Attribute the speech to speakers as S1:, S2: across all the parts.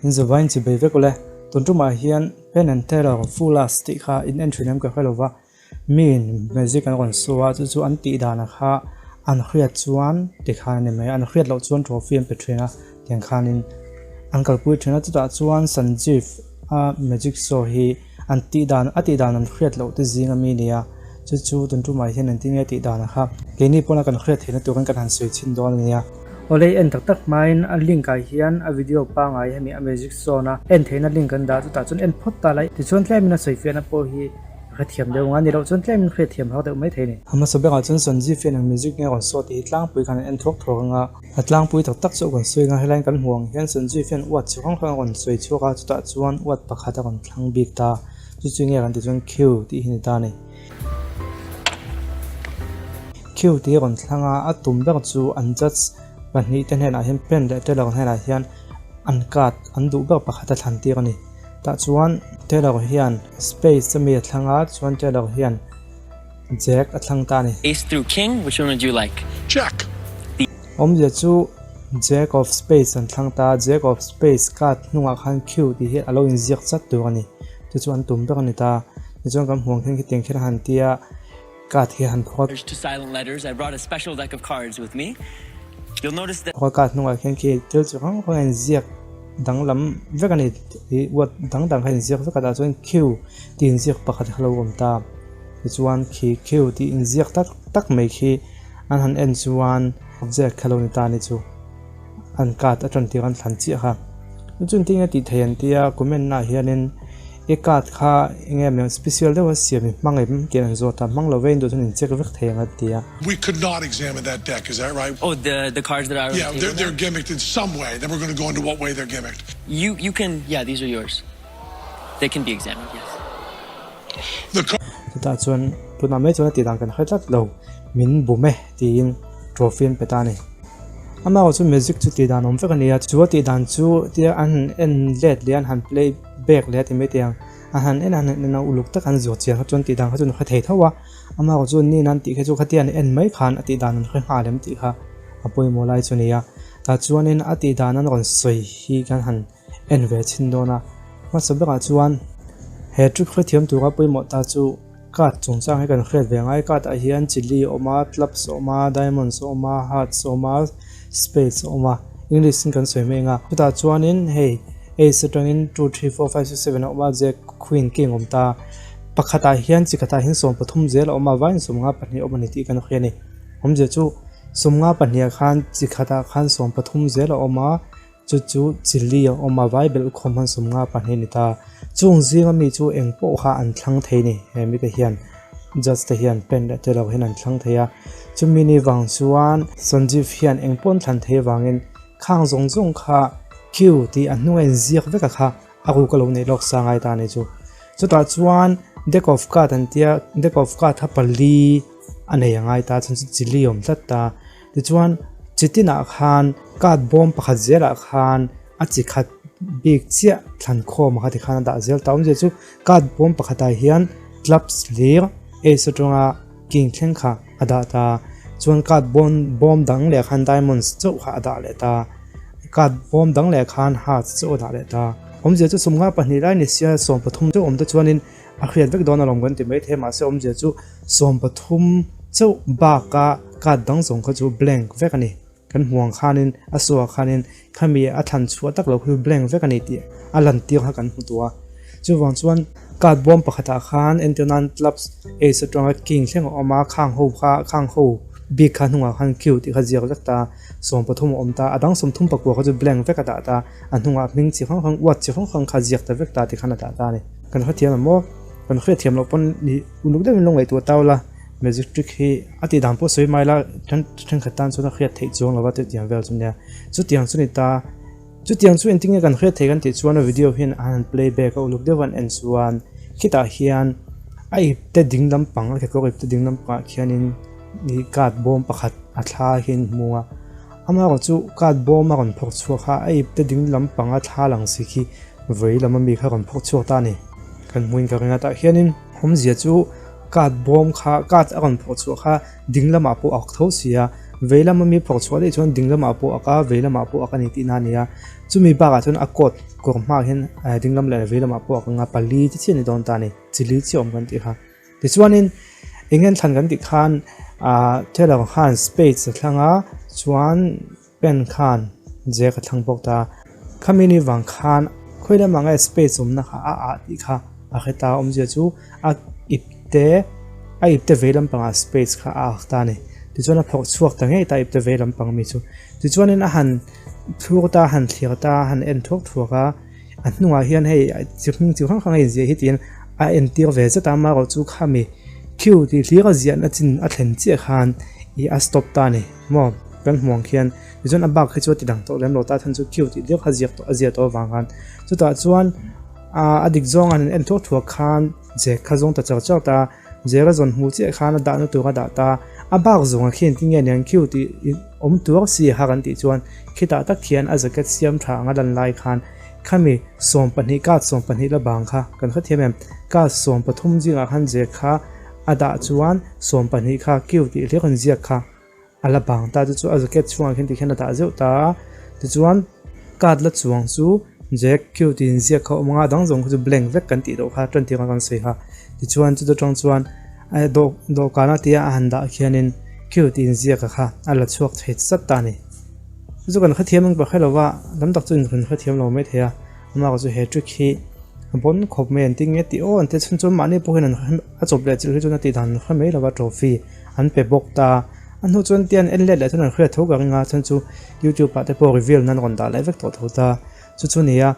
S1: In zavaiin chi bei vek ule. Tun tumah hian Penn and Teller Fool Us tih kha in en thin em ka hre lova, miin magic an rawn saw a, chu chu an tih danah kha an hriat chuan tikhan a ni mai a, an hriat loh chuan trophy an pe thin a, tiang khanin an kalpui thin a, chutah chuan Sanjeev a magic show hi an tih dan a tih dan an hriat loh te zing ami nia, chu chu tun tumah hian engtin nge tih danah kha keini pawna kan hriat theihna turin kan han sawi chhin dawn a nia. Awle en tak tak hmain a link ah hian a video pangai hemi a magic show na en theihna link an dah chutah chuan en phawt ta lai tichuan tlemin a sawi fiahna pawh hi hrethiam deuh ang a ni loh chuan tlemin hriatthiam har deuh mai thei a ni. A hmasa berah chuan Sanjeev hian eng music nge rawn saw tih hi tlangpui khan an en thuak thuak ang a, a tlangpui tak tak chu a rawn sawi ang a, helaiin kan hmuh ang hian Sanjeev hian uat chi hrang hrang a rawn sawi chhuak a, chutah chuan uat pakhat a rawn thlang bik ta, chu chu nge kan tih chuan Q tih hi ni ta a ni. Q tih a rawn thlang a, a tum ber chu an judge pahnih te hnenah hian Penn leh Taylor hnenah hian an card an duh ber pakhat a thlan tir a ni. Tah chuan Taylor hian space a mi a thlang a, chuan Taylor hian Jack a thlang ta a ni.
S2: Ace through king, which one would you like?
S3: Jack!
S1: Awmzia chu Jack of Spades an thlang ta a, Jack of Spades card hnungah khan Q tih hi a lo inziak chat tur a ni. Chu chu an tum ber a ni ta. Tichuan kan hmuh ang khian khitiang khian a han ti a, card hi a han phawk a.
S2: To silent letters, I brought a special deck of cards with me. You'll notice that.
S1: Phawk a card hnungah khian khi thil chi hrang hrang a inziak danglam vek a ni. Ih word dang dang kha a inziak vek a, tah chuan Q tih inziak pakhat kha lo awm ta. Tichuan khi Q tih inziak tak tak mai khi an han en chuan object kha lo ni ta a ni chu. An card a tan tir an thlan chiah kha. Chuan tinge tih thei an tia comment na ah hianin i card kha enge maw special deuh a siam i hmang em tih an zawt a, hmang lo ve in duh chuan in check vek thei ang a ti a.
S3: We could not examine that deck, is that right?
S2: Oh the the cards that are on the
S3: Yeah,
S2: table
S3: they're
S2: now?
S3: they're gimmicked in some way, then we're gonna go into what way they're gimmicked.
S2: You you can yeah these are yours. They can be examined, yes.
S3: The car.
S1: Chutah chuan tunah mai chuan a tih dan kan hre tlat lo, min bum e tiin trophy an pe ta a ni. Amah chu music chu tih dan awm vek a ni a, chu a tih dan chu tia an han en let leh an han play back leh a ti mai teh ang, an han en a an han en a uluk tak an zawt chian kha chuan tih dan kha chu an hre thei tho a, amah chu ni nan tih kha chu khatia an en mai khan a tih dan an hre nghal em tih kha a pawimawh lai chu a ni a, tah chuanin a tih dan an rawn sawi hi kan han. En ve chhin dawn a, hmasa berah chuan he trick hrethiam tura pawimawh ta chu card chungchang hi kan hriat ve ngai, card ah hian chili a awm a, clubs a awm a, diamonds a awm a, hearts a awm a, spades a awm a, english in kan sawi mai ang a, chutah chuanin hei ace atangin 2 3 4 5 6 7 a awm a, jack, queen, king a awm ta, pakhatah hian chi khatah hian 13 zel a awm a, vaiin 52 a awm a ni tih kan hria a ni, awmzia chu 52 ah khan chi khatah khan 13 zel a awm a. Chu chu chili a awm a, vai belh khawm han 52 ni ta. Chung zinga mi chu eng pawh kha an thlang thei ni, he mite hian judge te hian pen leh te lo hian an thlang thei a. Chumi ni vang chuan Sanjeev hian eng pawh an thlan thei avangin khang zawng zawng kha queue tih a hnunga inziak vek a kha a ruk a lo neih lawk sa ngai ta a ni chu. Chutah chuan deck of card an tia, deck of card kha pali a nei a ngai ta, chuan chu chili a awm tlat ta. Tichuan, chi tinah khan card bawm pakhat zelah khan a chi khat bik chiah thlan khawm a kha tikhan a dah zel ta. Awmzia chu card bawm pakhatah hian clubs hlir ace atanga king thleng kha a dah ta. Chuan card bawm bawm dang leh khan diamonds chauh kha a dah leh ta. Card bawm dang leh khan hearts chauh a dah leh ta. Awmzia chu 52 lai ni sia 13 chauh awm te chuanin a hriat vek dawn alawm kan ti mai thei mahse awmzia chu 13 chauh baka card dang zawng kha chu blank vek a ni kan hmuh ang khanin a saw ah khanin khami a thlan chhuah tak loh khi blank vek a ni tih a lan tir kha kan hmu duh a chuvang chuan card bawm pakhatah khan entir nan clubs ace atanga king thleng a awm a khang ho kha khang ho bik kha hnungah khan q tih kha ziak vek ta 13 a awm ta a dang 34 kha chu blank vek a dah ta a hnungah hming chi hrang hrang word chi hrang hrang kha ziak ta vek ta ti khan a dah ta a ni. Kan hrethiam em maw? Kan hriatthiam loh pawn i uluk deuhin lo ngaihtuah tau la, magic trick hi a tih dan pawh sawi mai la, then thenkhat tan chuan a hriat theih chuang lo va chutiang vel chu nia. Chutiang chu ni ta, chutiang chu engtin nge kan hriat theih kan tih chuan a video hian a han play back a uluk deuh an en chuan khitah hian a ipte ding lampang a kekawr ipte ding lampangah khianin ih card bawm pakhat a thla hian hmu a, amaherawhchu card bawm a rawn phawrh chhuak kha a ipte ding lampanga thla lang si khi Vei lam ami kha rawn phawk chhuak ta a ni. Kan hmuin ka ring a tah hianin awmzia chu card bawm kha card a rawn phawk chhuah kha ding lamah pawh a awk tho si a, Vei lama mi phawrh chhuah daih chuan ding lamah pawh a ak a, vei lamah pawh a ak a ni tihna a ni a. Chumi bakah chuan a coat kawr hmaah hian ding lam leh vei lamah pawh a ak ang a, pali te chiah a ni dawn ta a ni. Chili chiah awm kan tih kha. Tichuanin eng nge an thlan kan tih khan ah Taylor khan spades a thlang a, chuan pen khan jack a thlang bawk ta. Khami ni vang khan khawi lamah nge spades awmna kha a ah tih kha a hre ta awmzia chu a ip te a ip te vei lampangah spades kha a ak ta a ni. Tichuan a phawrh chhuak ta ngei ta ip te vei lampang mi chu. Tichuanin a han thlur ta a han thlir ta a han en thuak thuak a. A hnungah hian hei chi hming chi hrang hrang a inziah hi tiin a entir ve zet a amaherawh chu khami queue tih hlir a ziahna chin a thlen chiah khan ih a stop ta a ni maw kan hmuh ang khian tichuan a bak hi chu a ti dang tawh lem lo ta chhan chu queue tih hlir kha ziak tawh a ziah tawh avang khan chutah chuan ah a dik zawng a han en thuak thuak khan jack kha zawng ta char char ta Zera zawn hmuh chiah khan a dahna tur a dah ta. A bak zawnga khian ti nge niang khiu tih awm tuar si a kan tih chuan khitah tak khian a jacket siam tha anga lan lai khan khami 12 card 12 la bang kha kan hrethiam em? Card 13 zingah khan Jack kha a dah chuan 12 kha kiu tih hliak an ziak kha. A la bang ta chu chu a jacket chhungah khian tikhian a dah zeuh ta a, tichuan card la chuang chu Jack Q tih inziak kha a awm ang a, a dang zawng kha chu blank vek kan tih loh kha tan tirah kan sawi kha. Tichuan chuta tang chuan dawh dawhkana tia a han dah khianin Q tih inziak a kha a la chhuak thei chat ta a ni. Chu chu kan hrethiam ang pawh hre lo va, tam tak chuan kan hrethiam lo mai thei a, amah chu he trick hi a bawn khawp mai an ti nge tih aw an ti chhun chuan mahni pawh hian an a chawp leh chilh hi chuan a tih dan hre mai lo va trophy. An pe bawk ta. A hnu chuan tian en let leh chuan an hriat tho ka ring a, chuan chu youtube ah te pawh reveal nan rawn dah leh vek tawh tho ta. Chu chu nia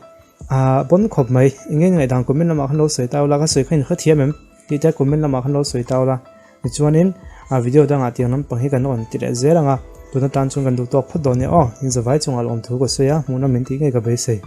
S1: ah pawn khawp mai. Eng nge ngaihdan comment lamah khan lo sawi ta ula, ka sawi kha in hrethiam em tih te comment lamah khan lo sawi ta ula. Tichuanin ah video dangah tiang lampang hi kan rawn ti leh zel ang a, tun atan chuan kan duh tawk phawt dawn nia aw. In zavai chungah lawmthu ka sawi a, hmuhnawm min tih ngei ka beisei.